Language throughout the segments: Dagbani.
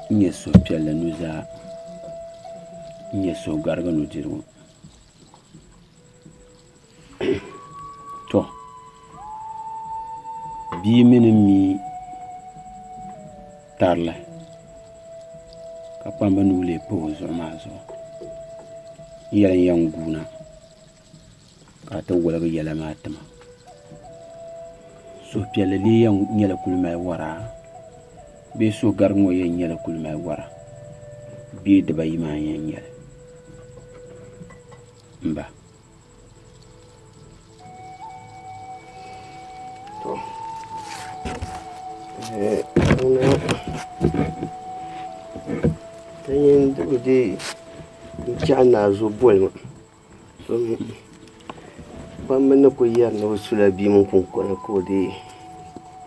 N-nyɛ suhupiɛlli nuzaa, n-nyɛ suhugarigi nudirigu. Tɔ! Bia mi ni mi tarili ka kpamba nuu lee pa o zuɣu maa zuɣu n yɛli n yɛn guuna ka a ti woligi yɛla maa ti ma. Suhupiɛlli lee yɛn nyɛla kuli mali wara bee suhugarigi ŋɔ yɛn nyɛla kuli mali wara bee dibayi maa n-yɛn nyɛli m ba. To n-chaɣi naazuo boli ma domi kpamba ni kuli yɛri ni bɛ sula bia mini kunkɔna ka o dii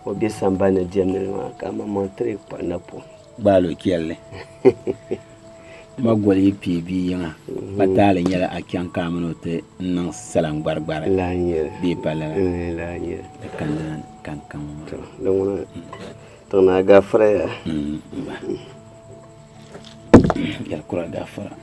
o be sambani ni diɛmdi li maa ka amaŋmaŋ tiri kpuɣi napɔŋ. Gbaal o chɛlli. Ma goli yi pii bia yiŋa, pa taali nyɛla a chaŋ ka a mini o ti niŋ salam gbarigbari bee pa lala? Di kanna kankaŋ maa. To, di ŋuna tiŋ naa gaafara ya. Yɛlikura gaafara.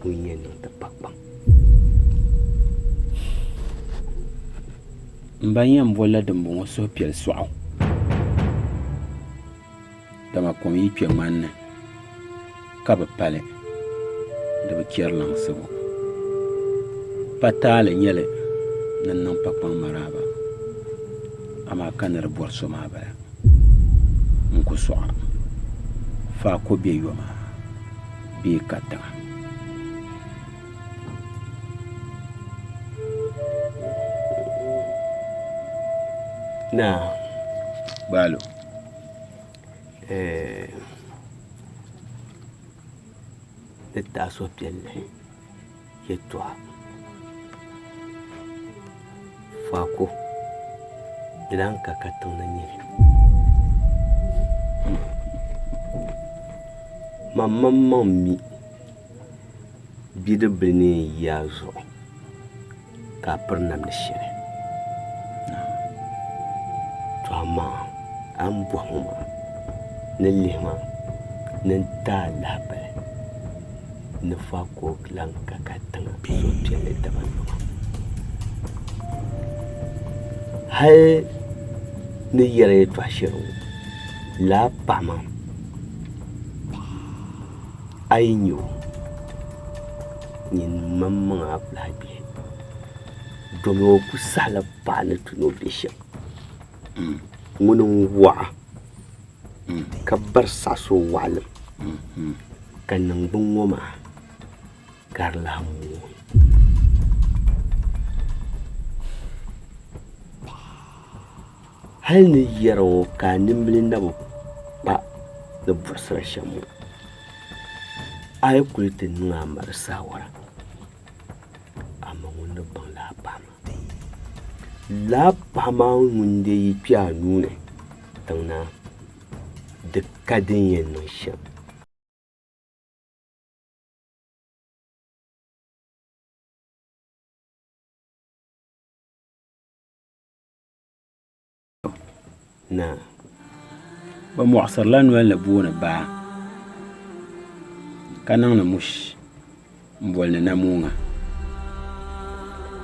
Ŋun yɛn niŋ ti pa kpaŋ. M ba yɛn bolila dimbɔŋɔ suhupiɛl sɔɣu, dama kom yi kpe ŋmani ni ka bi pali, di bi chɛri laŋsigu. Pa taali n-nyɛ li ni n niŋ pakpaŋ maraaba, amaa ka ni di bɔri so maa bala. N ku sɔɣ a, faako be yoma bee katiŋa. Naa. Gbaalo. Eh, ni ti a suhupiɛlli yɛltɔɣa. Faako, di lan ka katiŋ ni nyɛ li. Man maŋmaŋ mi bidibbil ni yɛn yi a zuɣu ka a piri namdi shɛli. To amaa a ni bɔhi ma maa ni lihi maa ni n ti a lahibali ni faako lan ka katiŋa suhupiɛlli dabayɔba. Hal ni yɛri yɛtɔɣ shɛli ŋɔ, lala paɣ maa. A yi nya o, nyin maŋmaŋa a ku lahi gbihi, domi o ku sahila paɣa ni tu ni o be shɛm. Ŋuni n-waɣa ka bari saɣisi o waɣilim, ka niŋgbuŋ ŋɔ maa ka di lahi mooi. Hal ni yɛra ŋɔ ka a nimbili na bi kpa ni buɣisira shɛm ŋɔ, a yi kuli ti niŋ a ma di saawara, amaa ŋun ni baŋ lala paɣa maa. Lala paɣa maa ŋun dee yi kpe a nuu ni tiŋ naa, di ka din yɛn niŋ shɛm. Naa. Bɛ mɔɣisirila noli ni booni baa, ka niŋdi mushi m-boli ni namooŋa.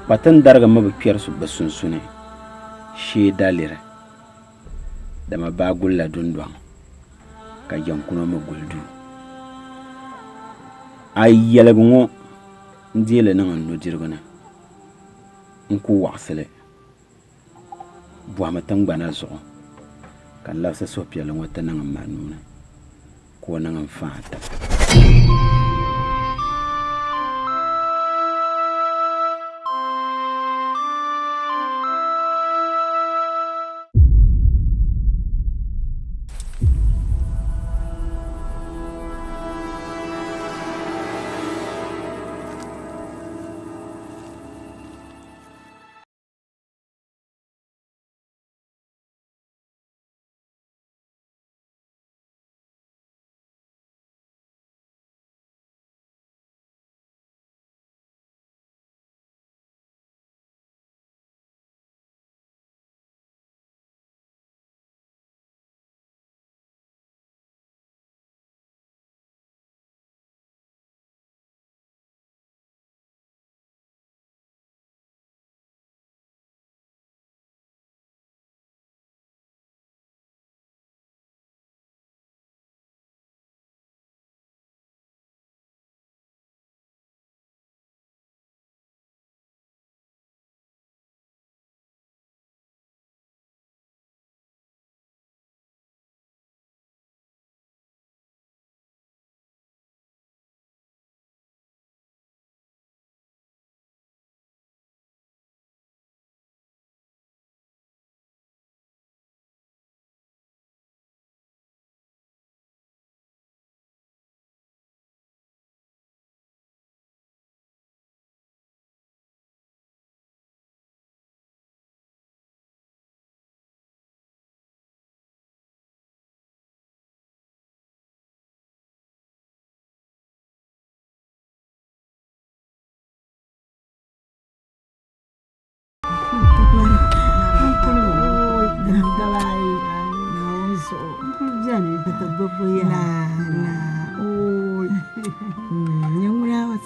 Kpatindarigi mi bi kpɛri bɛ sunsuni shee daliri, dama baa gulila dundɔŋ ka jɛŋkuno mi guli duu. A yi yɛligi ŋɔ n-deei li niŋ n nudirigu ni n-ku waɣisi li. Bɔhimi tiŋgbana zuɣu, ka n labisi suhupiɛlli ŋɔ ti niŋ m ma nuu ni, ka o niŋ n faai tim.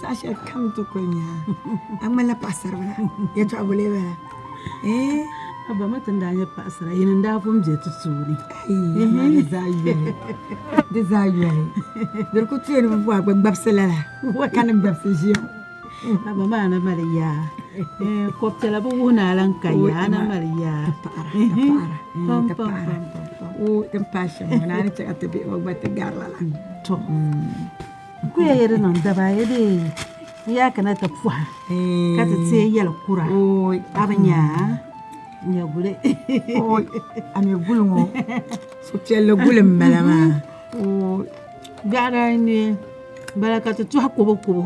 Saha shɛli kam ti kuli nya a ŋmanila paɣasaribila yɛltɔɣa gulee bala A ba ma ti ni daa nyɛ paɣasara yini n daa pun be ti tooni. Ayi di zaa yoli di zaa yoli di ku tuya ni bi bɔhi gba gbabisi lala ka ni gbabisi ʒiya. A ba maa na mali yaa ko piɛla bi wuhi ni a lan ka yaa a na mali yaa. Ka paɣira ka paɣira ka paɣira o din paai shɛm ŋɔ naa ni chɛ ka ti bihi ŋɔ gba ti gari lala. To n ku yɛn di niŋ daba ayi bee n yaa kana ti pɔha ka ti teei yɛli kura a bi nya n nya guli. A mi guli ŋɔ suhupiɛlli guli m-bala maa. Biɛɣu daa ne bala ka ti tɔhi kubu kubu.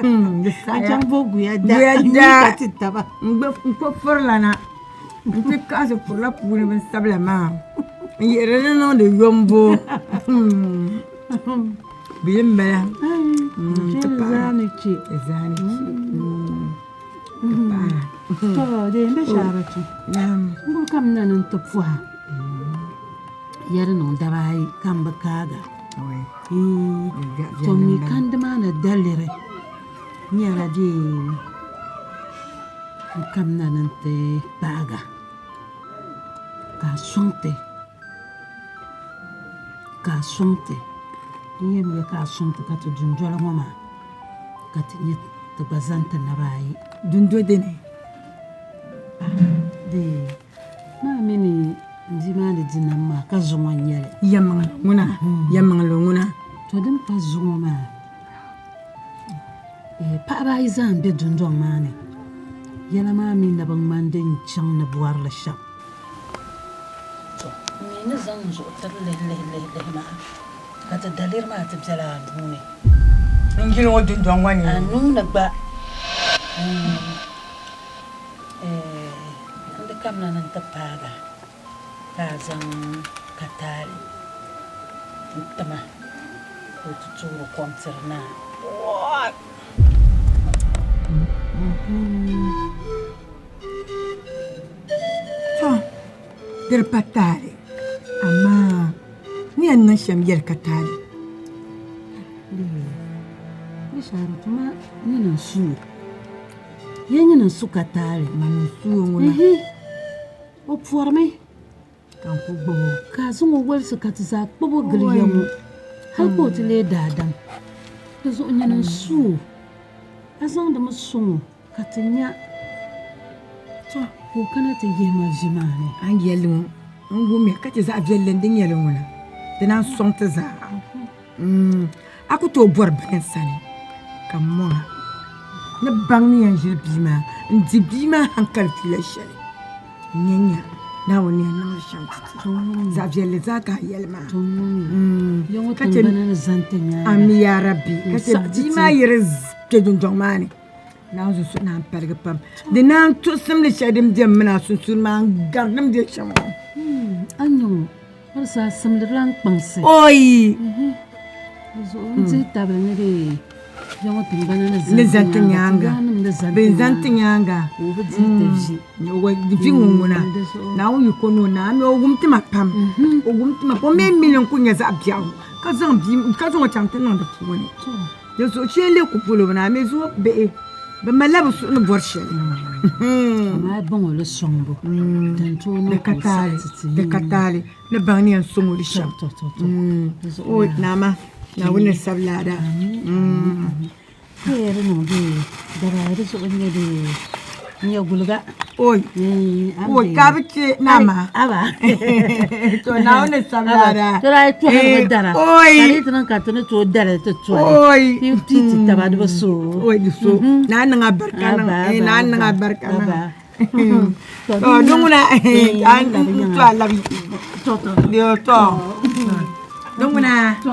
N chaŋ bo guya da n mi ka ti taba. N kpuɣi furilana n-ti kaɣisi furila puuni binsabila maa n yihiri li niŋdi yombo. Bili m-bala. Ti paɣira. Di zaa ni che. Ti paɣira. To di yɛn be Shaaratu. N kuli kamina ni n ti pɔha. Ya di niŋ daba ayi ka m bi kaaga. To mi kandi maa ni daliri nyɛla dee n kamina ni n ti kpaaga ka a sɔŋ ti ka a sɔŋ ti. N yɛn mi ka a sɔŋ ti ka ti dundoli ŋɔ maa ka ti nya ti gba zani ti naba ayi. Dundo dini? Dee, maa mi ni n bia maa ni di nam maa ka zuŋɔ n-nyɛ li. Yɛlimaŋli ŋuna, yɛlimaŋli ŋuna. To din pa zuŋɔ maa, paɣaba ayi zaa m-be dundɔŋ maa ni. Yɛla maa mi na bi ŋmani din chaŋ ni bɔri li shɛm. To, m mi ni zaŋ n zuɣu tiri lihi lihi lihi lihi maa ka ti daliri maa ti bela a nuu ni. N yili ŋɔ dundɔŋ ŋɔ ni. A nuu ni gba. N di kamina ni n ti paagi a ka a zaŋ kataali n-tima ka o ti toori kom tiri naa. To, di di pa taali, amaa ni yɛn niŋ shɛm yɛli ka taali. Di shɛhira tuma nyini n-su o. Ya nyini n-su ka taali. Mani n-su o ŋuna. O pɔrimi. Ka n ku gbubi o. Ka a zaŋ o wolisi ka ti zaa kpubi o gili ya ŋɔ. Hal ka o ti leei daadam. Di zuɣu nyini n-su o. A zaŋdimi sɔŋ o ka ti nya. To, ka o kana ti yihi ma vi maa ni. A ni yɛli ŋɔ, n wumya ka ti zaɣ viɛlli n-di nyɛli ŋuna. Di naan sɔŋ ti zaa. A ku tooi bɔri bini n sani ka m mɔŋa ni baŋ ni yɛn ʒili bia maa n-di bia maa hankali fiila shɛli. N-nya nya Naawuni ni yɛn niŋ li shɛm ti ti. Zaɣ viɛlli zaa ka a yɛli maa. Ka chɛ Ami yaa Rabbi, ka chɛ bia maa yi di kpe dundɔŋ maa ni. Naawuni zuɣu naan paligi pam. Di naan tuɣisimli shɛli din be m mini a sunsuuni maa n-gari din be shɛm ŋɔ. A nya ŋɔ, o di saha simdi lan kpaŋsi. Oi! Di zuɣu n dihi tabili ni di ya ŋɔ tiŋgbana ni zani ti nyaaŋa. Ni Bɛ zani ti nyaaŋa. Ka o bi dihi ti vi. Vi ŋun ŋuna. Naawuni yiko ni o naa mi o wum ti ma pam. O wum ti ma pam. O mi mi ni n ku nya zaɣ biɛɣu ka zaŋ bia ka zaŋ o chaŋ ti niŋ di puuni. Di zuɣu shee lee ku polo bɛ ni a mi zuŋɔ bihi bɛ malila bɛ suhu ni bɔri shɛli. Amaa baŋ o li sɔŋbu. Din tooi niŋ Di ka ka o taali, saɣi ti ti. di ka taali ni baŋ ni yɛn sɔŋ o li shɛm. To, to, to. Di zuɣu O yaa. naama, Naawuni ni sabi laada. Ka ya di niŋ bee daba di zuɣu nyɛ bee n-nyɛ guliga. Oi. Oi, ka bi che naama. Aba. To Naawuni ni sabi laada. To daa tɔhiri bi dara. Oi. Ka di yi ti niŋ ka ti ni tooi dali ti tɔhi. Oi. Ti pii ti taba di bi so. Oi, di so. Naa niŋ a barika niŋ. Aba, Eh, naa niŋ a aba, barika niŋ. aba. To, di ŋuna, Eh, a labi nyaŋa. to a labi. To, to. Yo, to. Di ŋuna. To.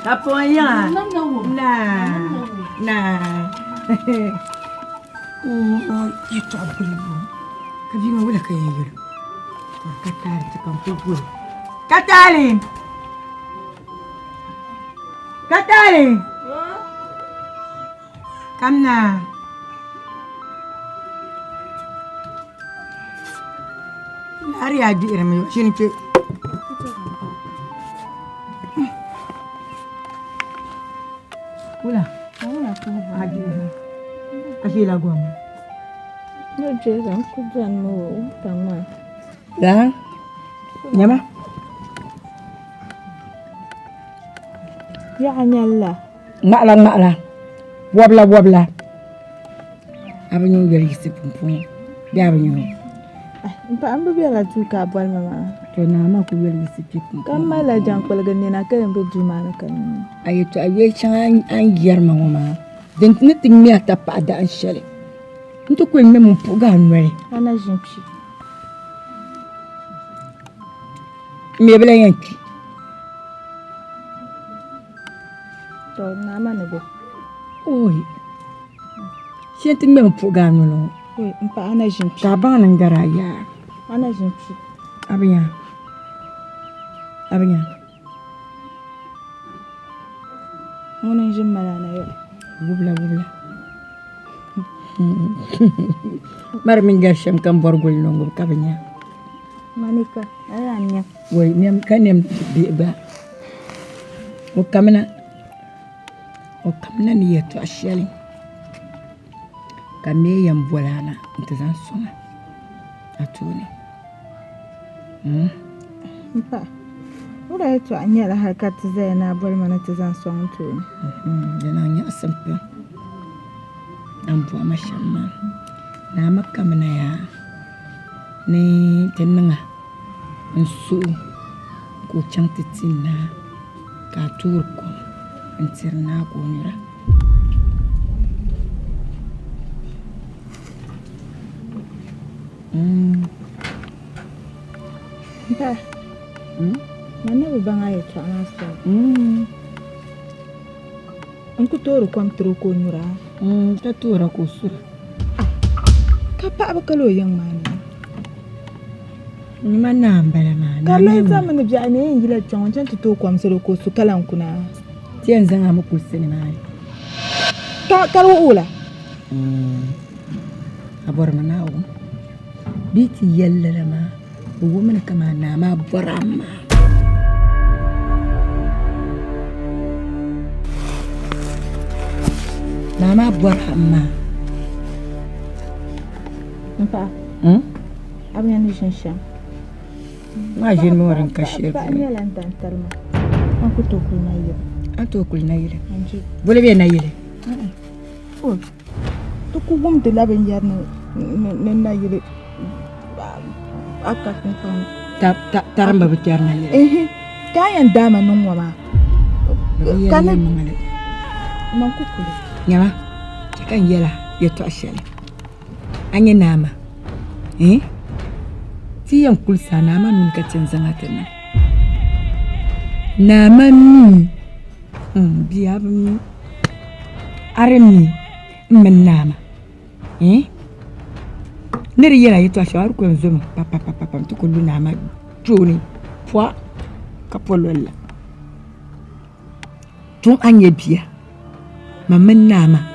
Ka pɔŋ yaŋa. Nam na wum. Na. Na. O, yɛtɔɣa gulibu. Ka bia maa wula ka yɛn yɛli? Ka taali ti ka n ku guli. Ka taali! Ka taali! Kamina. Laari yaa gbihirimi yo, ʒini kpe. Wula? A gbihirimi. A ʒiila gom. No jeza n ku dɔni mi o wuntaŋ maa. Laa? Nyama? Yaɣa nyɛli la? Ŋmaɣila ŋmaɣila. Wɔbila wɔbila. A bi nyu yɛli yiɣisi pumpɔŋɔ bee a bi nyu? N paɣa m bi bela duu ka a boli ma maa. To naa maa ku yɛli yiɣisi kpe pumpɔŋɔ. Ka m malila jaŋkpuligi nina ka yɛn be duu maa ni ka n nyu. A yɛtɔɣa yoli shɛŋa a ni yɛri ma ŋɔ maa, din ni ti ŋme a tapaɣa dahin shɛli, n ti ku yɛn ŋmɛmi m-puhigi a noli. A na ʒi n-kpi. M mi bi lahi yɛn kpi. To, naa maa ni bo. Oi, shee n-ti ŋmɛmi puhigi a noli ŋɔ. Oi, m paɣa a na ʒi n-kpi. Ka a baŋ ni n gari a yaa. A na ʒi n-kpi. A bi nya. A bi nya. Ŋuni n-ʒi m-mali a na yɛli? Wubila, wubila. Mari mini gari shɛm ka m bɔri guli niŋ ka bi nya. Manika, a yaa n-nɛm. Wai, nɛm, ka nɛm bihi gba. O kamina, o kamina ni yɛtɔɣ shɛli ka m mi yɛn boli a na nti zaŋ sɔŋ a a tooni. M paɣa, o Wula yɛtɔɣa n-nyɛ li hal ka ti zaya ni a boli ma ni ti zaŋ sɔŋ n tooni? Di niŋ nyaɣisim pam a ni bɔhi ma shɛm maa. Naa mi kamina yaa ni ti niŋ a n-suh o ka o chaŋ ti ti naa ka a toori kom n-tiri naa ka o nyura. Ba, man na bi baŋ a yɛtɔɣa maa soli. N ku toori kom tiri o ka o nyura? Ka toora ka o sura. Ka paɣaba kali o yiŋ maa ni? Nyuma naa m-bala maa. Ka di lahi zaŋmi ni biɛɣu ni yɛn yila kpɛŋɔ n-chaŋ ti tooi kom sali o ka o su ka lan kuna. Ti yɛn zaŋ a mi kulisi nimaani. Ka di wuhi wula? A bɔrimi ni a wum bɛ ti yɛli lala maa, bɛ wummi ni kaman naa maa bɔri a maa. Naa maa bɔri a maa. M paɣa, a bi nya ni ʒini shɛm? Maa ʒini mi ŋɔ din ka shɛli Paɣa nyɛla n daŋtali maa. A ku tooi kuli nayili. A ni tooi kuli nayili? Boli bɛ nayili? Ti ku wumdila binyɛri ni nayili a ka tiŋkpaŋ. Tarimba bi kpɛri nayili. Ehe, ka a yɛn daama niŋ ŋɔ maa. Bɛ bi yɛli yɛlimaŋli. Man ku kuli. Nyama, chɛ ka n yɛl a yɛtɔɣ shɛli. A nyɛ naa maa, eh? Ti yɛn kulisi a naa maa nuu ni ka ti yɛn zaŋ a ti niŋ. Naa maa mi, hmm, bia a bi mi. A di mi m mini naa maa, eh? Ni di yɛl a yɛtɔɣ shɛli a di ku yɛn zomi papapapa nti ku lu naa maa tooni pɔh ka po lol la. Tuŋ a nyɛ bia, man mini naa maa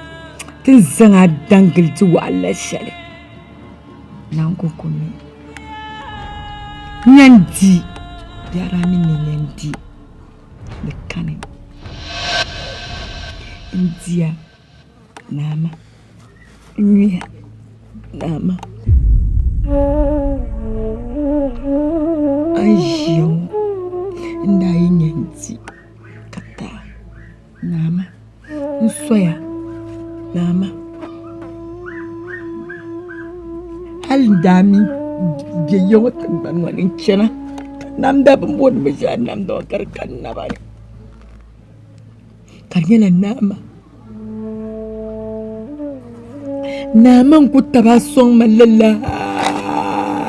ti ni zaŋ a daŋ gili ti waɣila shɛli, Naawuni ko ka o mi. Nya n-di, biɛɣu daa mi ni nya n-di, di kani. N diya naa maa, n nyuya naa maa. A ni ʒiya ŋɔ n daa yi nya n-di ka taai naa maa n soya naa maa hali n daa mi be ya ŋɔ tiŋgbani ŋɔ ni n-chana ka namda bɛ ni booni binshɛɣu namda ŋɔ ka di ka n naba ni ka di nyɛla naa maa naa maa n-ku tabi a sɔŋ ma lala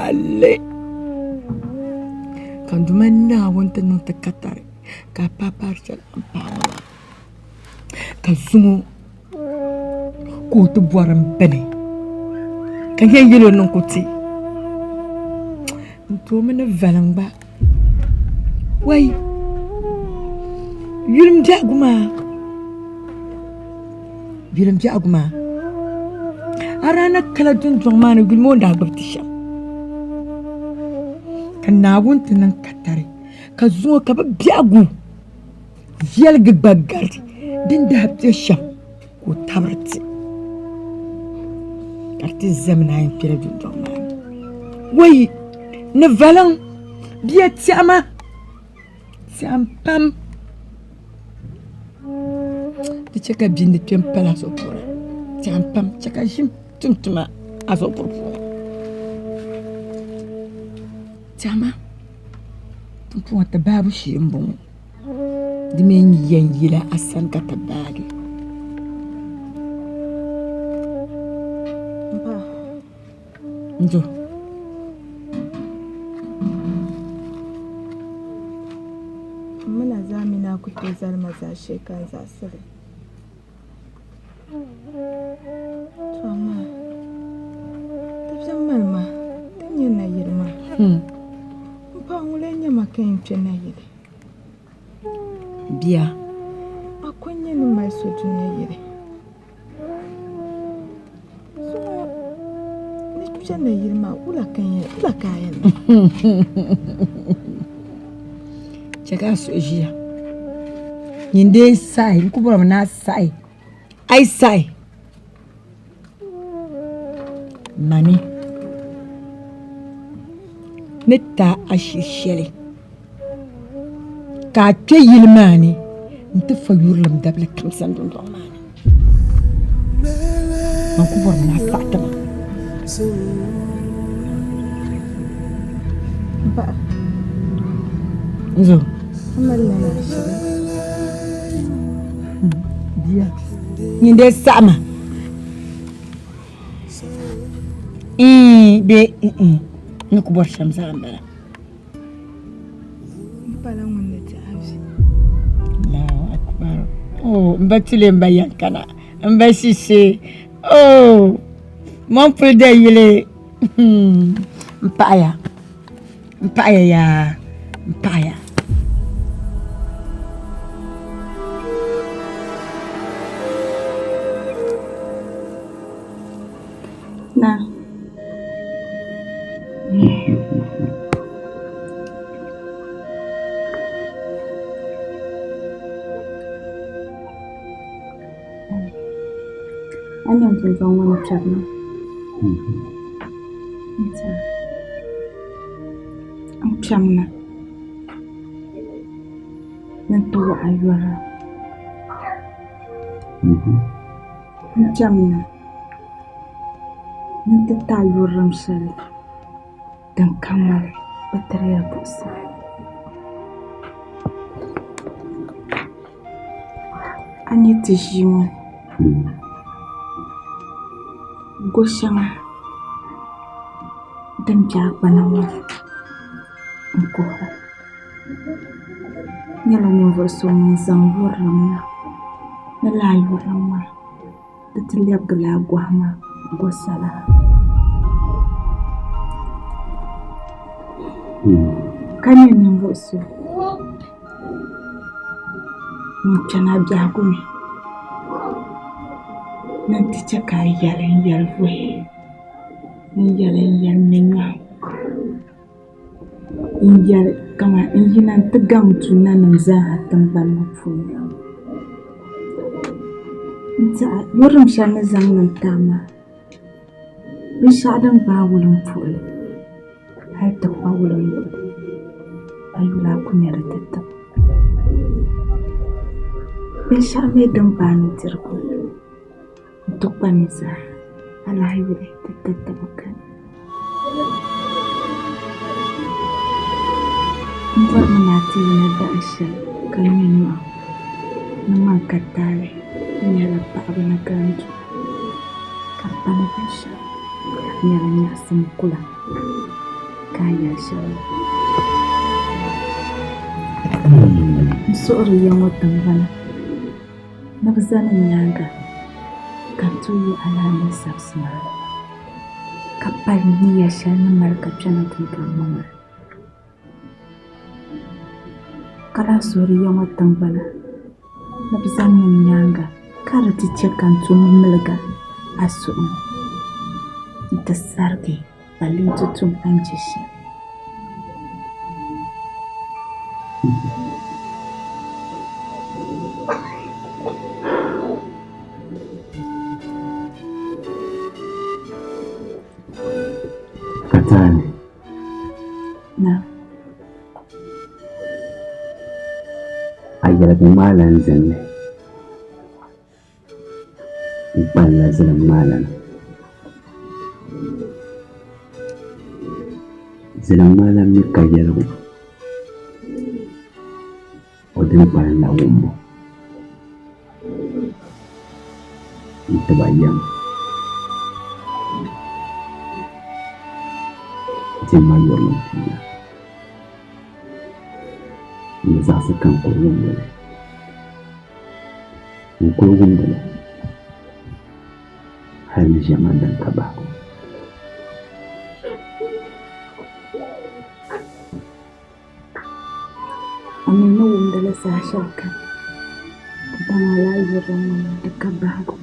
hali ka n Duuma Naawuni ti niŋ ti katari ka a paai paari shɛli a ni paai ŋɔ maa ka zuŋɔ ka o ti bɔri m bini ka yɛn yɛl o niŋ ka o ti n toomi ni valiŋ gba wai yulim biɛhigu maa yulim biɛhigu maa a daa na kala dundɔŋ maa ni yuli maa o ni daa gbubi ti shɛm ka Naawuni ti niŋ katari ka zuŋɔ ka bɛ biɛhigu viɛligi gba gari din daa be shɛm ka o tabiri ti ka di ti zami naan yi kpɛla dundɔŋ maa ni. Wai! Ni valiŋ bia tiɛhima tiɛhim pam di chɛ ka bia ni kpe m-pali a zuɣu puuni tiɛhim pam chɛ ka ʒim tum tuma a zuɣu puri puuni tiɛhima. Pumpɔŋɔ ti baabu shee m-bɔŋɔ. Di mi yɛn yila a sani ka ti baagi. Nzo. M mi na zaa mi ni a ku tooi zali ma zaashee ka n zaɣisi li. To amaa di biɛm mali ma di nyɛ nayili maa. M paɣa ŋun lee nyɛ ma ka yɛn kpe nayili. Bia. A ko n-nyɛ ni mali so dunia yili. Zuŋɔ ni kpe nayili maa wula ka a yɛn niŋ? Chɛ ka a suhu ʒiya. Nyin dee saɣi n ku bɔrimi ni a saɣi a yi saɣi mani ni ti a ashili shɛli ka a kpe yili maa ni nti fa yurilim dabili kam sani dundɔŋ maa ni. Man ku bɔrimi ni a saɣi ti ma. Ba. Nzo. A malila laɣishili. Bia, nyin dee saɣi ma. Iin bee n ni ku bɔri shɛm zaa m-bala. M pala ŋun ni ti a vi. Allahu akbar. Oh, m ba tule m ba yankana, m ba shishe. Oh, mɔŋ puli da yili. M paɣiya, m paɣiya yaa, m paɣiya. Naa. A nya n pumpɔŋ ŋɔ ni kpɛri na. N kpɛmina ni n ti waɣa yɔra. N kpɛmina ni n ti ti a yurilim shɛli din ka ŋmali bi tiri ya buɣisili. A ni ti ʒii ŋɔ go shɛŋa din be a gbana ŋɔ ni n-kuhira nyɛla ninvuɣ so ŋun zaŋ yurilim na ni lala yurilim maa di ti lɛbigila a gɔhi maa go sala. Ka nyɛ ninvuɣ so ŋun kpɛna biɛhigu ni ni nti chɛ ka a yɛli n-yɛli vuhi n-yɛli n-yɛli ŋme nyɔhi n-yɛli kaman n yina nti gaŋ dunia zaaha tiŋgbani ŋɔ puuni. N tɛha yurilim shɛli ni zaŋ niŋ ti a maa, binshɛɣu din gbaai wulimpuhili hal ti kpa wulimluɣili, a yuli a ku nya di ti tib. Binshɛɣu mi din gbaai nudirigu nti kpa nuzaa, a lahi yuli di ti tibu kani. M bɔrimi ni a ti yina dahin shɛli ka ŋme nyɔɣu ni man ka taali nyɛla paɣiba ni gandu, ka di pa ni binshɛɣu ka di nyɛla nyaɣisim kula ka a yɛli shɛli la. N suhiri ya ŋɔ tiŋgbana ni bɛ zani n nyaaŋa ka n tooi yi alaha sabisi maa ka pali nia shɛli ni mali ka kpɛna dundɔŋ ŋɔ maa. Ka lahi suhiri ya ŋɔ tiŋgbana ni bɛ zaŋmi n nyaaŋa ka di ti chɛ ka n tum miliga a suhu ni nti sarigi balle nti tum a ni je shɛli. Ka taali. Na. A yɛligi ŋmaala n zinli n kpalinla zilim ŋmaalana. Zilim ŋmaalana mi ka yɛligu, o dini kpalinla wumbu n-ti ba yɛm. Dimma yurilim pia. N bi zaɣisi ka n kul wumdi li. N kul wumdi li hal ni ʒiɛmani din ka bahigu. A mi ni wumdi li saha shɛlikam, dama a lahi yurilim ŋɔ maa di ka bahigu.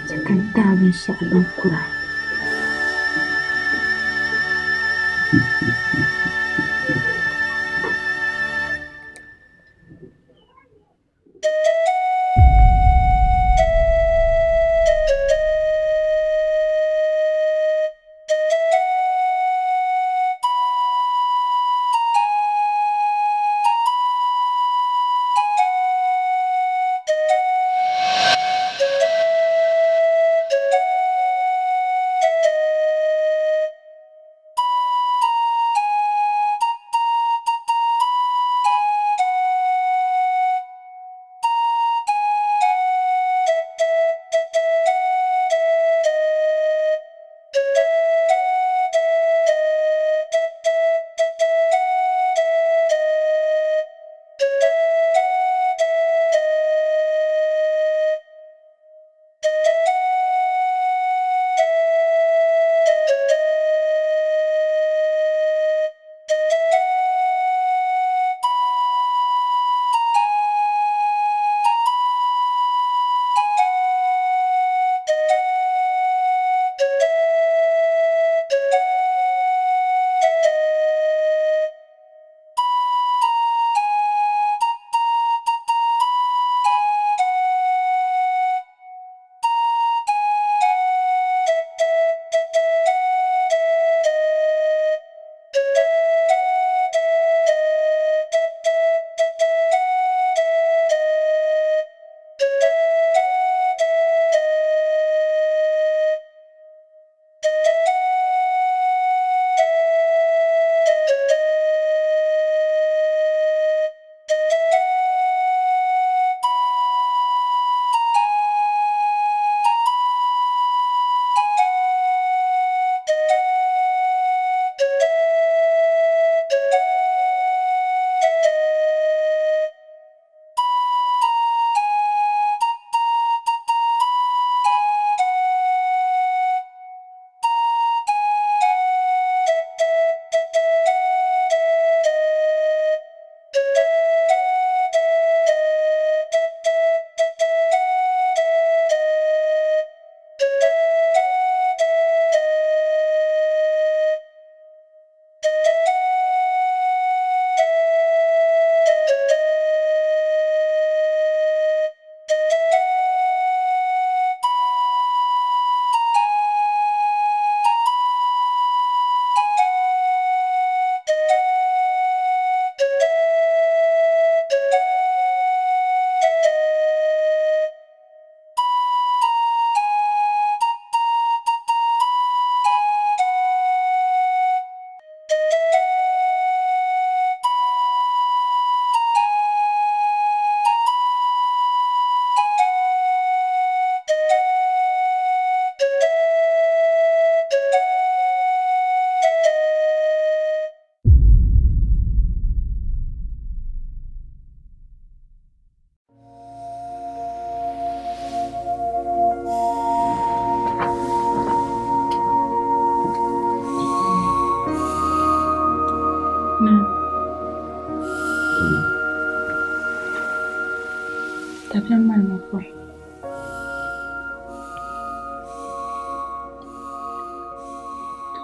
Chɛ ka n ti a binshɛɣu din kur a.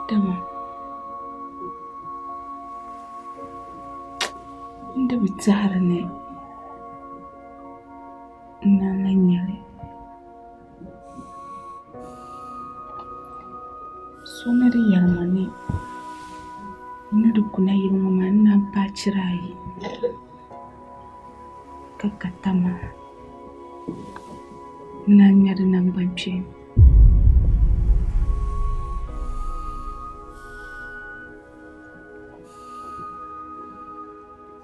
Dama n di bi tɛhiri ni n naan lahi nya li. So ni di yɛli ma ni n ni di kuna yili ŋɔ maa n naan paai chira ayi ka ka tamaha n naan ŋmɛ di naŋgbankpeeni.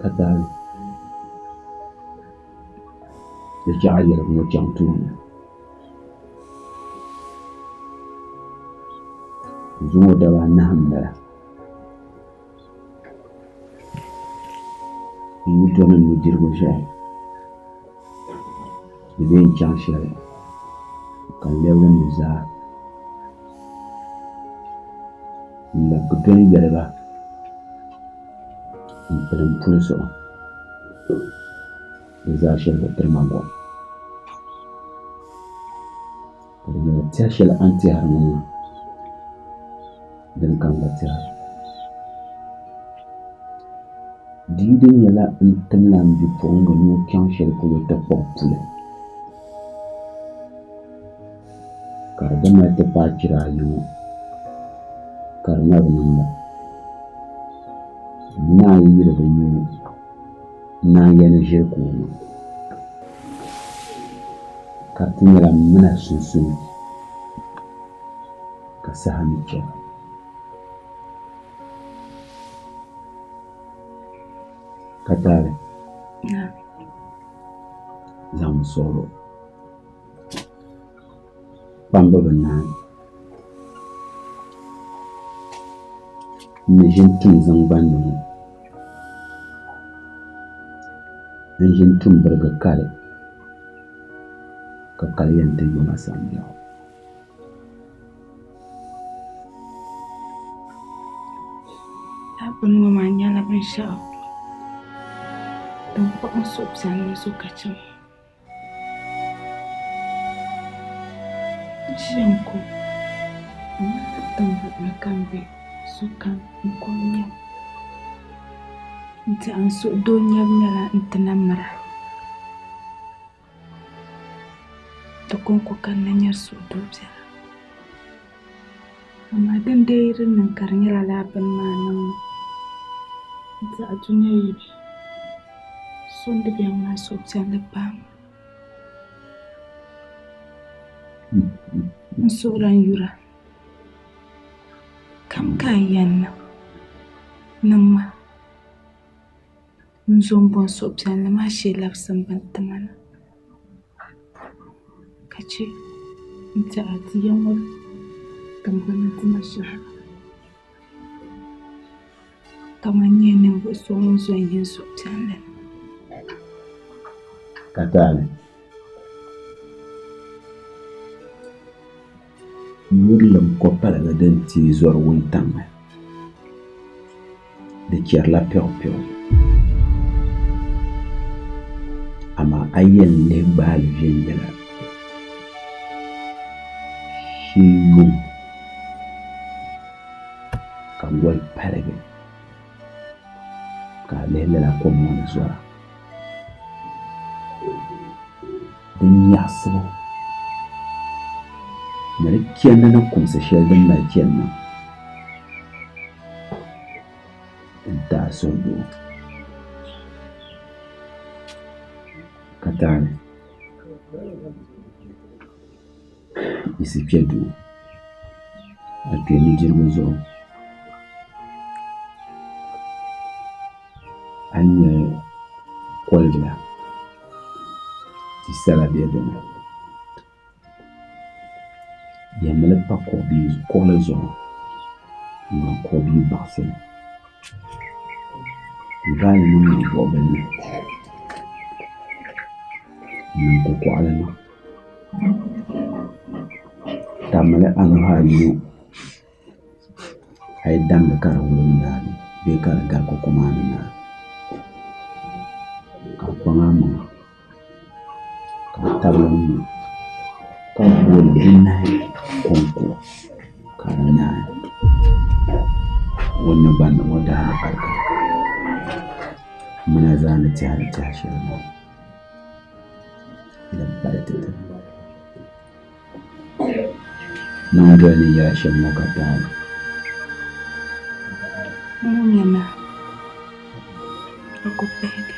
Ka taali di chɛ a yɛligu ŋɔ chaŋ tooni. Zuŋɔ daba anahi m-bala. N yi dɔni n nudirigu ʒiɛhi di bee n-chaŋ shɛli ka n lɛbigi n nuzaa n-labigi dɔni yɛli ba m-pili m puli zuɣu di zaa shɛli bi tiri ma gom. Ka di nyɛla tɛha shɛli a ni tɛhiri ŋɔ maa, dini ka n gba tɛhira. Di yi di nyɛla n timla m bipuɣiŋga ni o chaŋ shɛli polo ti kpuɣi puli, ka di gba mali ti paai chira ayi ŋɔ ka di na bi niŋda, n naan yi di bi nya o, n naan yɛli ni ʒiri ka o niŋ. Ka di ti nyɛla m mina sunsuuni ka saha mi chana. Ka taali zaŋmi suɣulo kpamba bi naai n ni ʒini tum zaŋgbandi ŋɔ n ʒini tum birigi kali ka kali yɛn ti yoma sambiɛɣu. Lala bini ŋɔ maa nyɛla binshɛɣu din kpuɣi n suhupiɛlli zuɣu ka chɛ ma. N ʒiya n-ko di ŋmanila tiŋgbani ni ka m be sokam n-ko n-nya ma. N tɛha n suhudoo nyabu nyɛla n ti na mira. Di kɔŋko ka n na nyari suhudoo biɛla. Amaa din dii yi di niŋ ka di nyɛla lala bini maa niŋmi, n tɛha dunia yi be, so n-di bɛn mali suhupiɛlli paai ma. N suhiri a n yura, kam ka a yɛn niŋ, niŋ ma. N zo m-bo n suhupiɛlli maa shee labisi m bini ti ma na, ka chɛ n-ti a ti ya ŋɔ tiŋgbani ti ma shɛhira kaman nyɛ ninvuɣ so ŋun zo n-yi n suhupiɛlli ni. Ka taali yurilim kɔpaliga din teei zɔri wuntaŋ ni. Di chɛrila piɛɣupiɛɣu, amaa a yi yɛn lihi gbaai li viɛnyɛla shee yuŋ ka goli paligi ka a lihi lala kom ŋɔ ni zɔra. Di nyaɣisibu ni di chandi ni kumsi shɛli din mali chani na n-ti a suhudoo ka taali yiɣisi kpe duu a kpe nudirigu zuɣu a ni nya kolibila ti sala be di ni. Yɛlimi li pa kuɣili zuɣu n-zaŋ kuɣ bia baɣisi li n-vaai li niŋ duɣubila ni n-niŋ kokɔɣili niŋ Tammi li a nuhi ayi ŋɔ a yi damli ka di wuligi naai bee ka di gari koko maa ni naai ka a kpaŋ amaŋa. Ka a tabili n-ŋɔ ka gooni bunahi kɔŋko ka di naai. O ni gba niŋ o daalibarika m mini a zaa ni tɛhi di tɛhi shɛli maa di pali ti ti. Niŋ doli ni yɛla shɛm ŋɔ ka taali. Ŋun nyɛ naa, o ku pahigi.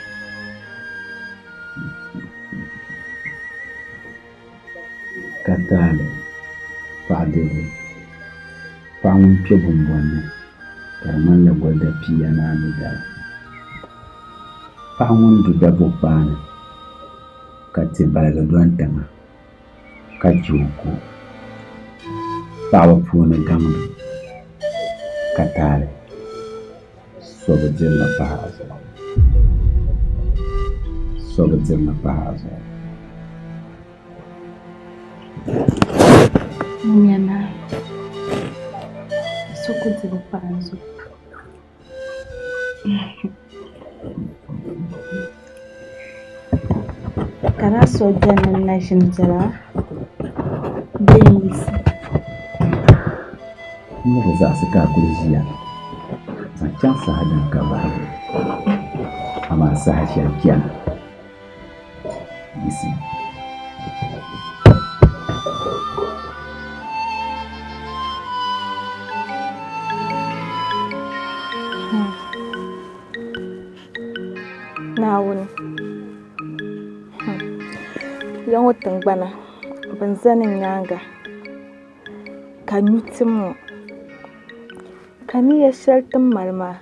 Ka taali, paɣ dɛde, paɣ ŋun kpe bumbɔn ni ka di ŋmanila goli dapia ni anu dali, paɣ ŋun du dabɔkpaani ka ti baligi dɔni tiŋa ka je o ko, paɣiba puuni gaŋdu, ka taali, so bi diri li pahi a zuɣu. So bi diri li pahi a zuɣu. Ŋun naa, so ku di li pahi n zuɣu. Ka daa so beni ni na ʒini biɛla bee n-yiɣisi. N ni bi zaɣisi ka a kuli ʒiya zaŋ chaŋ saha din ka bahigu, amaa saha shɛli chana. Yiɣisi. Naawuni, ya ŋɔ tiŋgbana bɛn zani n nyaaŋa ka nyu tim ŋɔ, ka niya shɛli ti ni mali maa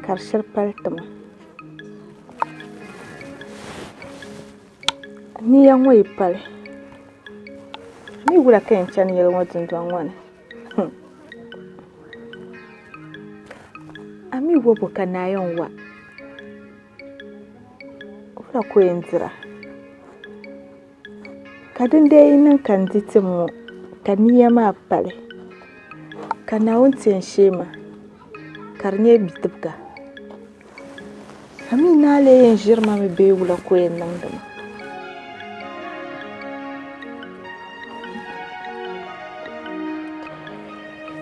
ka di shiri pali ti ma. Niya ŋɔ yi pali, mi wula ka yɛn chani yili ŋɔ dundɔŋ ŋɔ ni? A mi wa bo ka naa yɛn wa? Wula ka o yɛn dira? Ka din dee yi niŋ ka n di tim ŋɔ ka nia maa pali, ka Naawuni ti yɛn shee ma ka di nyɛ bidibiga, a mi naa lee yɛn ʒiri ma mi bee wula ka o yɛn niŋdi ma?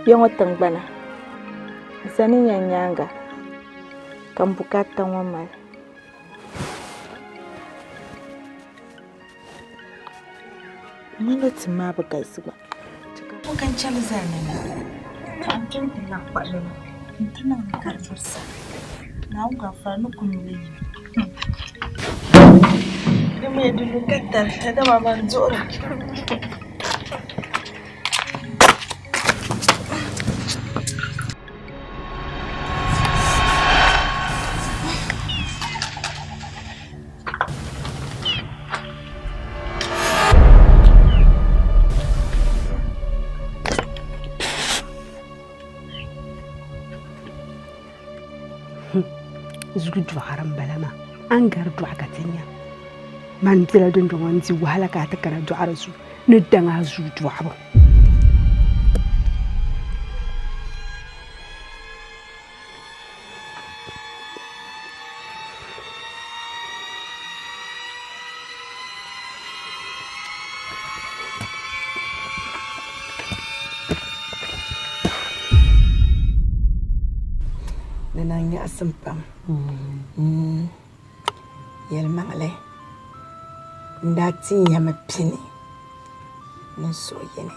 Ya ŋɔ tiŋgbana, zani ya n nyaaŋa ka m bukaata ŋɔ mali. Ŋmani tim maa bi galisi gba. Ko ka n chɛli zali ni na ka n kpɛ n-ti naɣ kpaɣili li nti niŋ li ka di birisa. Naawuni gafara ni ku nyu li yi. Di mi di lu ka tarihi dama man duɣira. Zugu dɔɣiri m-bala maa. A ni gari dɔɣi ka ti nya. Man bela dundɔŋ n-di wahala ka a ti kana dɔɣiri zuu ni daŋ a zuu dɔɣibu. Di niŋ nyaɣisim pam. Yɛlimaŋli, n daa tin ya mi pini ni n suhu yini.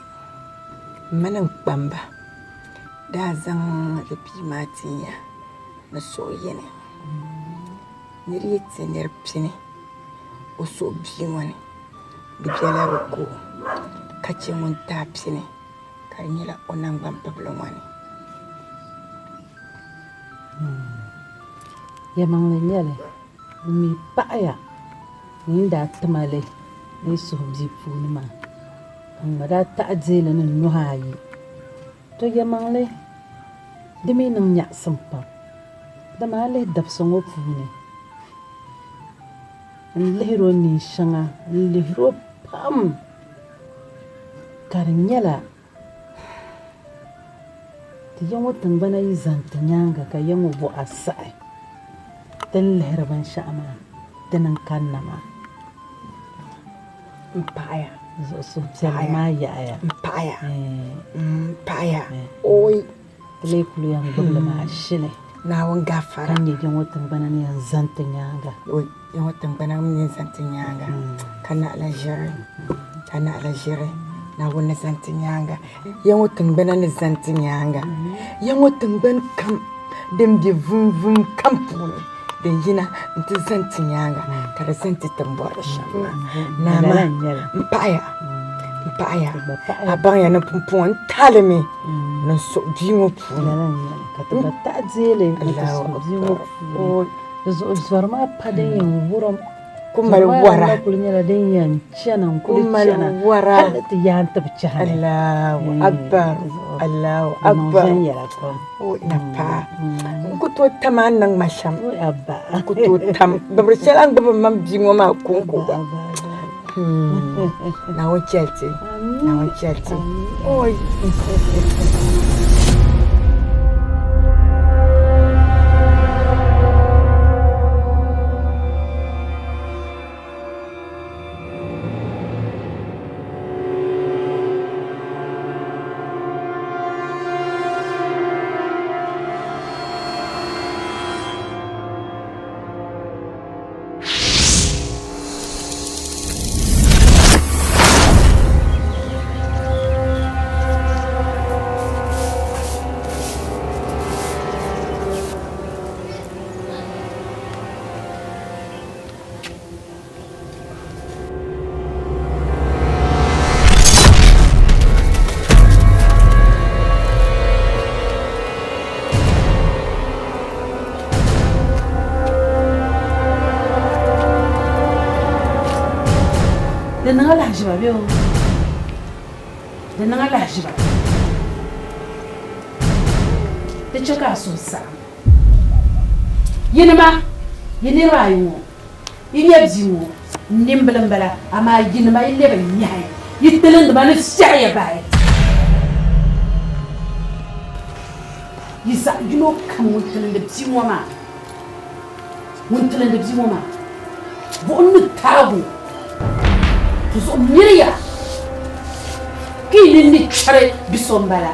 M mini n kpamba daa zaŋ di bia maa tin ya ni suhu yini. Nir yi ti nir pini o suhu bia ŋɔ ni, di bela di ko ka chɛ ŋun ti a pini ka di nyɛla o naŋgbampibili ŋɔ ni. Yɛlimaŋli n-nyɛ li, m mi paɣiya ni yi ni daa ti ma li ni yi suhu bia puuni maa, ka n gba daa taɣi deei li ni n nuhi ayi. To yɛlimaŋli, di mi niŋ nyaɣisim pam, dama a lihi dabisi ŋɔ puuni, n lihir o neen shɛŋa, n lihir o pam ka di nyɛla Ti ya ŋɔ tiŋgbana yi zani ti nyaaŋa ka ya ŋɔ buɣa saɣi ti ni lihiri binshɛɣu maa, dini n-kanna maa. M paɣiya. Zuɣu suhupiɛlli maa yaɣiya. M paɣiya. M paɣiya. Ooi! Ti lee kuli yɛn gbubi li maa shini. Naawuni gaafara. Ka nyɛ ya ŋɔ tiŋgbana ni yɛn zani ti nyaaŋa. Oi, ya ŋɔ tiŋgbana ni yɛn zani ti nyaaŋa. Ka naɣila ʒiri, ka naɣila ʒiri. Naawuni ni zani ti nyaaŋa. Ya ŋɔ tiŋgbana ni zani ti nyaaŋa. Ya ŋɔ tiŋgbani kam din be vumvum kam puuni din yina nti zani ti nyaaŋa ka di zani ti ti ni bɔri shɛm maa. Naa maa, m paɣiya, m paɣiya, a baŋya ni pumpɔŋɔ n taali mi ni n suɣi bia ŋɔ puuni. Ka ti gba taɣi deei li ni ti suɣi bia ŋɔ puuni. Di zuɣu zɔri maa pa din yɛn wurim. Ku mali wara. Zɔri maa kuli nyɛla din yɛn chana n-kuli chana hal ni ti yaan ti bi chahi ni. Allahu Akbar, Allahu Akbar. Di niŋ viɛnyɛla pam. O na paa. N ku tooi tam a ni niŋ ma shɛm. Abba. N ku tooi tam. Gbibiri shɛli a ni gbibi m bia ŋɔ maa kɔŋko gba. Naawuni chɛli ti. Naawuni chɛli ti. Oi. Di niŋ alahiziba bee o? Di niŋ alahiziba. Di chɛ ka a suhu saɣim. Yinima, yi niriba ayi ŋɔ, yi nya bia ŋɔ, n nimbila m-bala, amaa yinima yi lɛbi n-nyahi yi tilindi ma ni fiɛɣi ya bahi. Yi zaɣ yino kam ŋun tilindi bia ŋɔ maa, ŋun tilindi bia ŋɔ maa, buɣim ni taag o. Di zuɣu miriya ka yi nini ni chɛri bi so m-bala,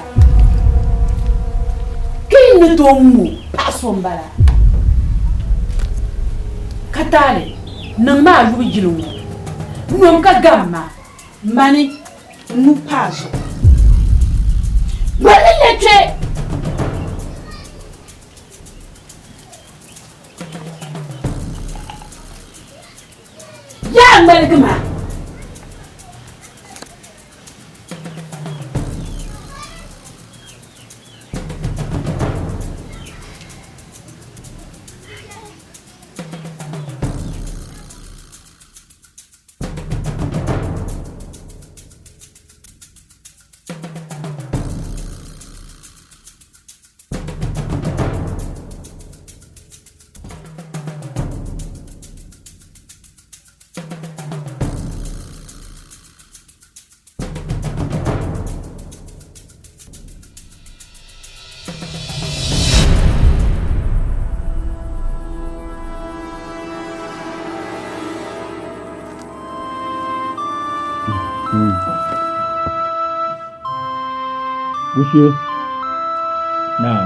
ka yi ni tooi ŋu paɣ so m-bala. Ka taali niŋ ma a yubu yili ŋɔ, nom ka gam ma, mani n nuu pa a zuɣu. Ŋmaligi le kpe! Yaa ŋmaligi ma! Wushee. Naam.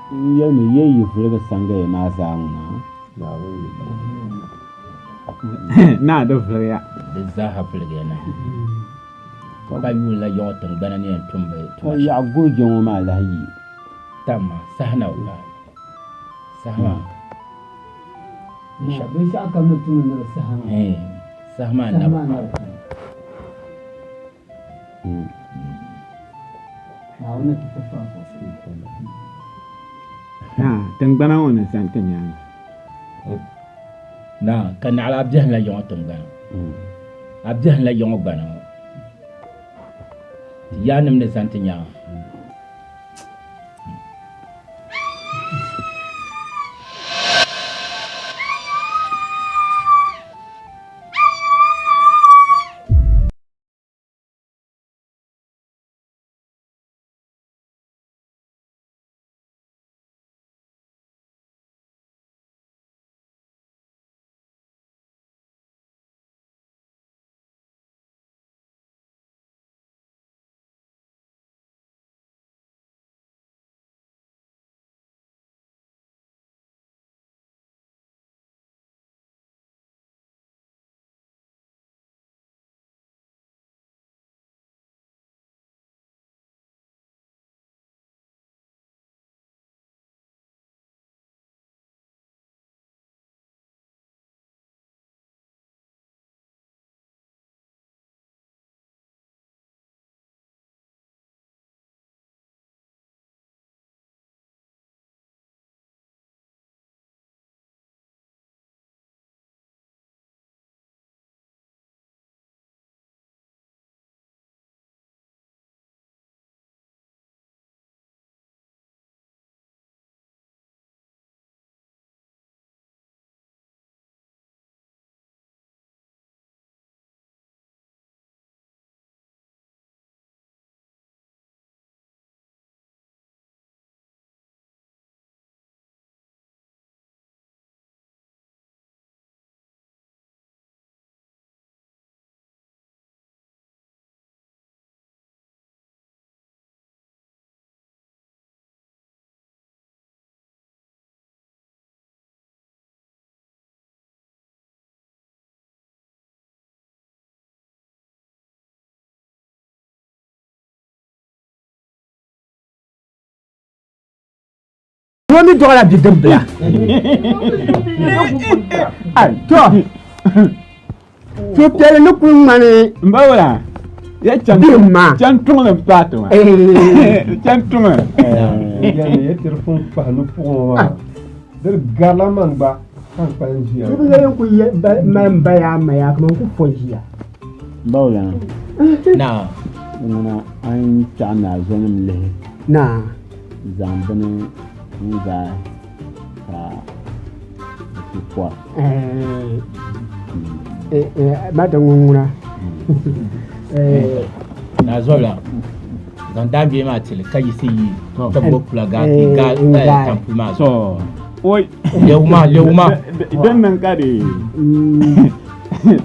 N yɛlimi yi yi vuligi sangaya maa zaa ŋuna. Naa di vuligiya. Di zaaha vuligiya na. Ka yuunila yiŋɔ tiŋgbana ni yɛn tum bɛ tuma shɛm. Ka yaɣi guhi jɛŋɔ maa lahi yi. Tamma, saha na o paai. Saha maa. Binshɛɣu kam ni tumdi ni di saha maa. Saha maa na bi paai. Tiŋgbana ŋɔ ni zani ti nyaaŋa. Naa, ka naɣila a biɛhim la yiŋɔ tiŋgbana. A biɛhim la yiŋɔ gbana ŋɔ. Ti yaannim ni zani ti nyaaŋa. Doo mi dɔɣila bidibila. To, suhupiɛlli ni kuli ŋmani. N ba wula, ya chan bihim maa. Chan tuŋli n paati maa. Chan tuŋli. Yɛli ya tiri fun kpahi ni puɣi ŋɔ maa. Di garila man gba ka n kpalim ʒiya. Ti bi yɛli n ku mali m ba yaa ma yaa kaman n ku fo ʒiya. N ba wula. Naa. Ŋuna a ni chaɣi naa zonim lihi. Naa. Zaŋ bini n-gaai ka di ti kɔri. Mata ŋun ŋuna. Naa Zɔbila, zaŋ daangbee maa tili ka yiɣisi yi ka gbubi pula gaai tampuli maa zuɣu. Oi. Lɛbu maa, lɛbu maa. Din niŋ ka di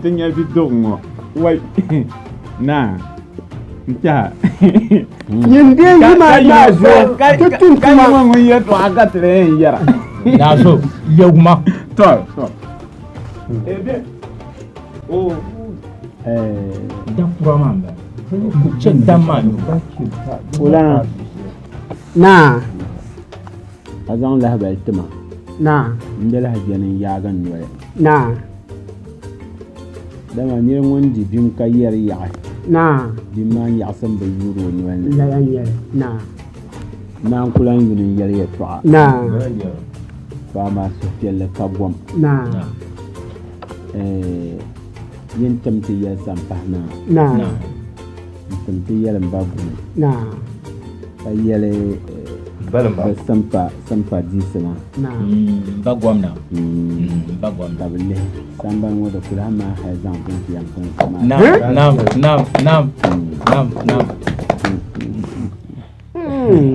ti nya bidigu ŋɔ. Wai. Naa. N tɛha. Nyin dee yi maa naa zo ti tum Ka tuma. yino ŋun yɛltɔɣa ka ti lee yɛn yɛra. Naa zo, lɛbu ma. Tɔ, tɔ. Da kura maa m-bala. Chɛ dam maa nyu. Wulana. Naa. A zaŋ lahibali ti ma. Naa. N di lahi jɛni n-yaagi n noli. Naa. Dama nir ŋun di bim ka yɛri yaɣi. Naa. Bim maa nyaɣisim bi yuuri o noli ni. Lala n-nyɛli. Naa. Naa n-ku lan yuli n-yɛli yɛtɔɣa. Naa. To amaa suhupiɛlli ka gom. Naa. Yin tim ti yɛli sampahi naa. Naa. N-tim ti yɛli m ba Guni. Naa. Ka yɛli bɛ simpa diisi maa. Naa. M ba Gomna. M ba Gomna. Ka bɛ lihi sambani ŋɔ di kuli lahi maa hali zaŋ ti n-ti yɛm tinsi maa. Naam, naam, naam, naam, naam, naam.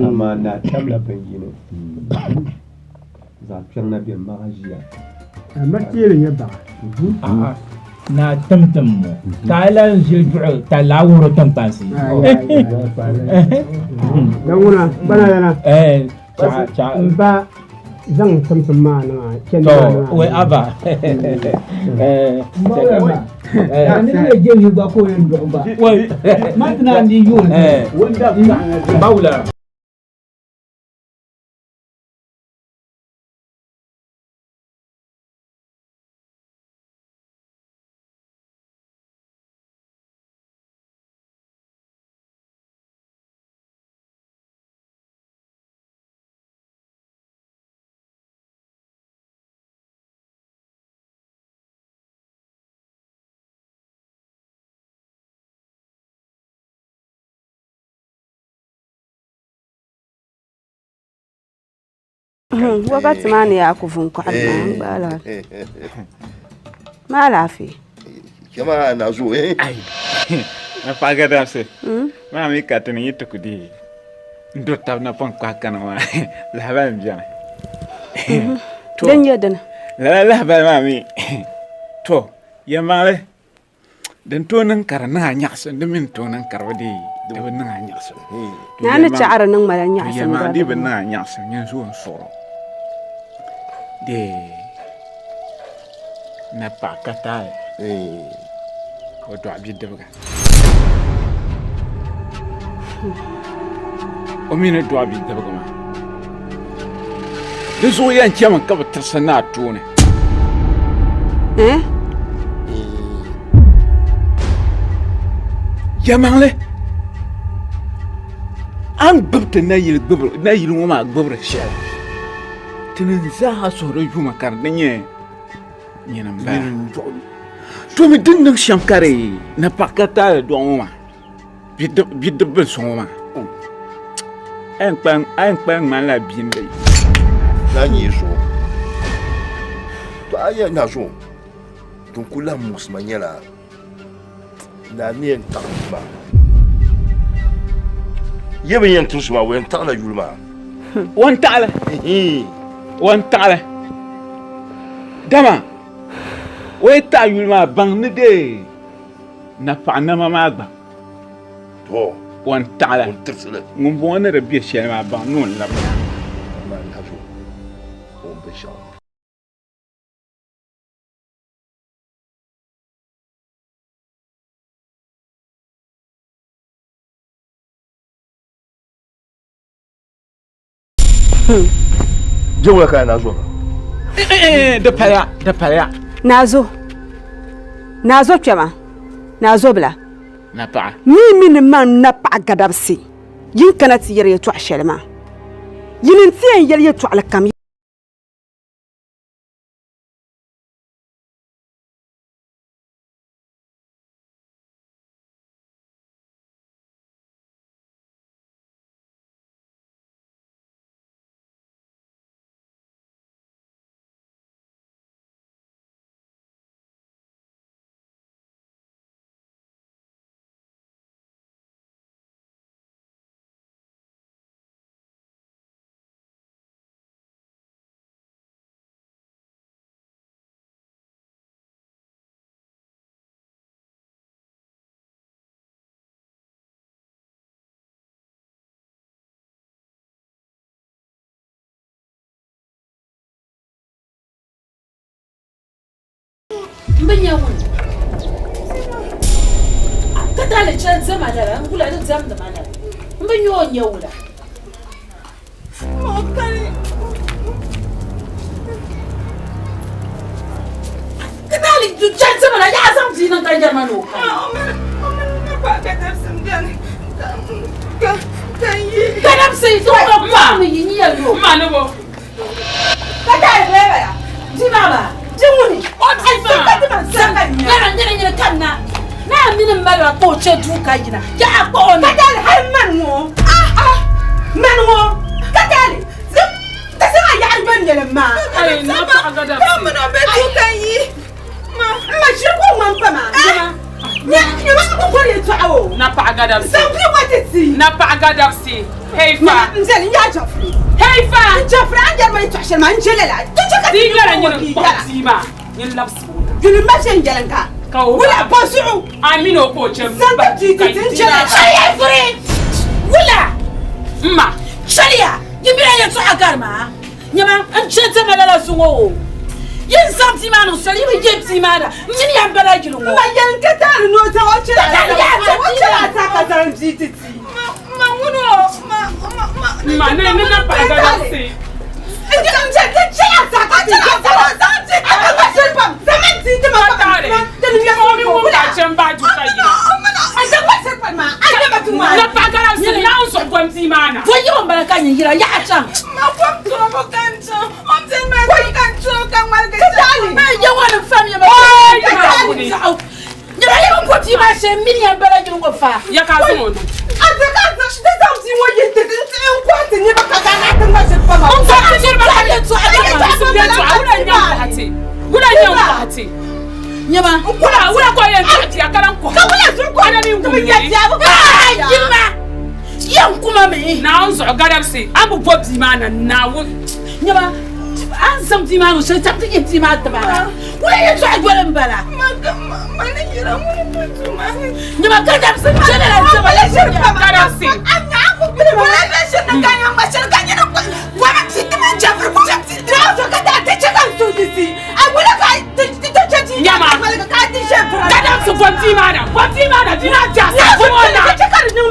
Amaa naa tamla bin yini zaɣ kpiɔŋ na be m-maɣa ʒiya. A teeri nyɛ baɣa. A'a, naa timtim ŋɔ ka a lan ʒili duɣu ka laa wuhiri tiŋkpansi. Dan ŋuna, gbana lana. Chaɣ, chaɣ. M ba zaŋ timtim maa niŋ a, chɛndi To, maa niŋ a. wai aba. Bawula. Wakati maa ni yaa ku vun kɔɣiri maa n gbaai la maa alaafee. Chama na zo eh. Ai. Na paɣa gadamsi. Maa mi ka ti ni yi ti ku deei n duri tabi napɔŋ kɔhi kani maa lahabali n beni. Din nyɛ dini? Lala lahabali maa mi to yɛlimaŋli Din tooi niŋ ka di niŋ a nyaɣisim, di mi ni tooi niŋ ka di bi dii di bi niŋ a nyaɣisim. Naa ni chaɣiri niŋ ma la nyaɣisim Yɛlimaŋli di bi niŋ a nyaɣisim, nyin zuo n-suɣir o. Dee napaɣ ka taali, o dɔɣi bidibiga. O mi ni dɔɣi bidibiga maa, di zuɣu yɛn chɛmi ka bɛ tirisi naa tooni. Yɛlimaŋli, a ni gbibi ti nayili ŋɔ maa gbibiri shɛli, tinim zaa suhuri yuma ka di nyɛ nyini m-bala. To mi din niŋ shɛm ka di napaɣ ka taali dɔɣi ŋɔ maa, bidibbil so ŋɔ maa, a yɛn kpalim ŋmanila bia m-be. Naa nyɛ zuɣu. To a yɛli naa zuɣu, din ku lahi muɣisi ma nyɛla naa ni yɛn taɣi yuli maa. Yɛ bi yɛn tirisi maa, o yɛn taɣila yuli maa. O ni taɣili. O ni taɣili. Dama o yi taɣi yuli maa baŋ ni dee napaɣ nama maa gba o ni taɣili. Ŋumbɔŋɔ ni di be shɛli maa baŋ ni o ni labi na. Je wula ka na zo ka. Di paliya, di paliya. Naazo. Naazo kpɛma. Naazo bila. Napaɣa. Mi mi ni man napaɣa gadabsi yin kana ti yɛri yɛtɔɣa shɛli maa. Yini n-ti yɛn yɛli yɛtɔɣili kam. M bi nya ŋuni ka taali chani diɛma lala n gula ni diɛmdi ma lala m bi nya o ni nyɛ wula. Ka taali chani diɛma lala yaa zaŋ bia niŋ ka yɛri ma ni o kani. Ka dabisi ni yi ni yɛli ni o. Ka taali bee bala? Di maa maa. Di ŋuni? O di maa. Nyɛla nyɛla nyɛla ka na. Naa mini m mali ba ka o chɛ duu ka yina. Yaha kpuɣi o ni. Ka taali hali mani ŋɔ. Ah ah. Mani ŋɔ. Ka taali. Ti zaŋ a yaɣiri ban nyɛli maa. Ayi na paɣa gadabsi. Ka mini o be duu ka yi. Ma ʒiri ka o ŋmani pa maa. Nyɛma ku kɔri yɛltɔɣa o. Na paɣa gadabsi. Zaŋ bia ŋɔ ti ti. Na paɣa gadabsi. Hey fa. N zali n yaa Jɔfri. Hey fa. N Jɔfri a ni yɛri ma yɛltɔɣa shɛli maa n je lala. Ti chɛ ka ti nyɛla nyini kpuɣi bia maa nyin labisi o na. Yuli ma viɛn yɛliŋga. Ka o Wula bɔ zuɣu. A mini o ka o chɛ Zaŋ ti bia ti ti n je lala. Chɛliya furi. Wula. M ma. Chɛliya. Yi mini a yɛltɔɣa gari maa. Nyama n chɛ ti ma lala zuŋɔ o. Yi ni zaŋ bia maa niŋ soli, yi bi ye bia maa na. M mini ya m-bala yili ŋɔ. M ma yɛli ka taali ni o zaŋ o chɛla Ka taali yaa zaŋ o chɛla ata ka zaŋ bia ti ti. Ma ŋuni o ma ma ma. Ma ni ni na paɣa gadabsi. N chɛ n chɛ ti chɛla ata ka ti zaŋ zaŋ ti a ka gba shiri pam. Zaŋ mi ti ti ma Ka taali. O mi ŋun ka chɛ m-bahi duu ka yina. A zaŋ gba shiri pam maa a nyɛ ma ti ŋmaa. Na paɣa gadabsi Naawuni zuɣu bom bia maa na. Bo yibu m-bala ka nyin yira yaɣa chaŋ. Ma kom toobu ka n chaŋ, o ni beni maa zuɣu ka n chaŋ ka ŋmaligi chaŋ. Yawa ni fam ya ma Nyɛla yi bi bo bia maa shee mini ya m-bala yili ŋɔ fa. Ya ka a zaŋ o niŋ. A zaŋ a zaŋ ti zaŋ bia ŋɔ yi ti ti n kɔhi ti niriba ka gaa ti ŋma ʒiri pam. N kɔhi ti niriba ka yɛltɔɣa yɛltɔɣa wula n-nyɛ n kɔhi ti wula n-nyɛ n kɔhi ti. Nyɛma wula wula ka o yɛn tɔɣi bia ka lan kɔhi. Ka wula zuɣu kɔhi Ka na mi ti bi wum nya li. bia bi Aa yilima yɛn kuma mi. Naawuni zuɣu gadabsi a ni bi bo bia maa na Naawuni. Nyɛma a ni zaŋ bia maa niŋ shɛli chaŋ ti yihi bia maa ti ma na wula yɛltɔɣa yoli m-bala. Nyɛma gadabsi n-chɛ lala n-chɛ ba Gadabsi. Nyɛma gadabsi bom bia maa na bom bia maa na bia maa diɛhisi bom o na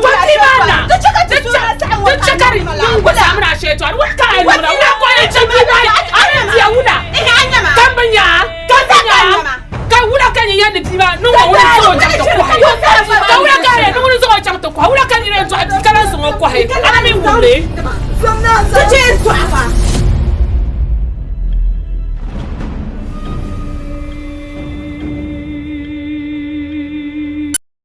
bom bia maa na di chɛ ka di niŋ gba zaa mini a shee tɔri wula ka a yɛn niŋda wula ka o yɛn chɛ bia maa a yɛn diya wula ka m bi nya ka m bi nya ka wula ka nyɛ yɛn ni bia maa niŋ o ŋuni zaŋ o chaŋ ti kɔhi ka wula ka a yɛn niŋ ŋuni zaŋ o chaŋ ti kɔhi wula ka nyɛ yɛn dɔɣi bia ka lahi zaŋ o kɔhi a na mi wum li. Ti chɛ yɛltɔɣa maa.